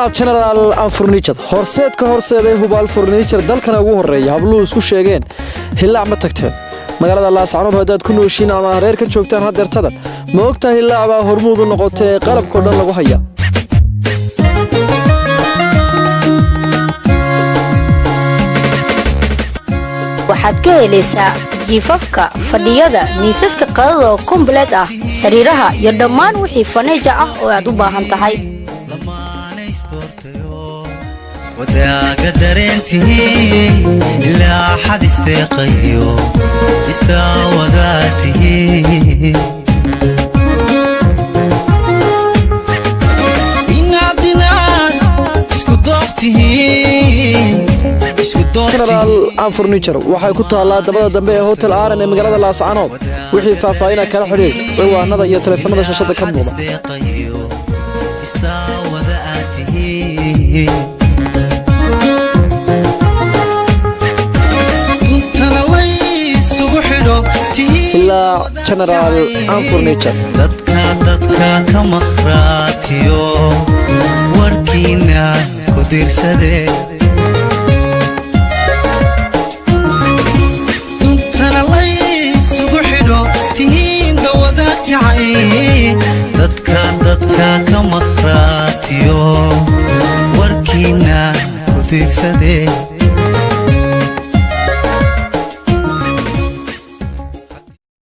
Hilaac General and Furniture, horseed ka horseeday hubaal furniture dalkana ugu horreeya. Habluhu isku sheegeen Hilaac ma tagteen? Magaalada Laascanood haddaad ku nooshiin ama reer ka joogtaan hadeertadan, ma ogtahay Hilaac baa hormuud u noqotay ee qalabkao dhan lagu haya? Waxaad ka helaysaa jiifafka, fadhiyada, miisaska qadada oo kombaleed ah, sariiraha iyo dhammaan wixii faneeja ah oo aad u baahan tahay. Wadaaga dareentihiin ilaa xad isteeqayo istaawadaa tihiin inaad inaad isku doogtihiin. General and Furniture waxay ku taallaa dabada dambe ee Hotel Aaran ee magaalada Laascanood. Wixii faahfaahina kala xidhiir ciwaanada iyo taleefanada shashada ka muuqda. Istaawada aad tihiin duntana laysugu xidho. Ilaa General and Furniture. Dadka dadka ka maqhraatiyo warkiina ku diirsadee, duntana laysugu xidho tihiin dawadaag jacay. Dadka dadka ka maqhraatiyo warkiina ku diirsadee.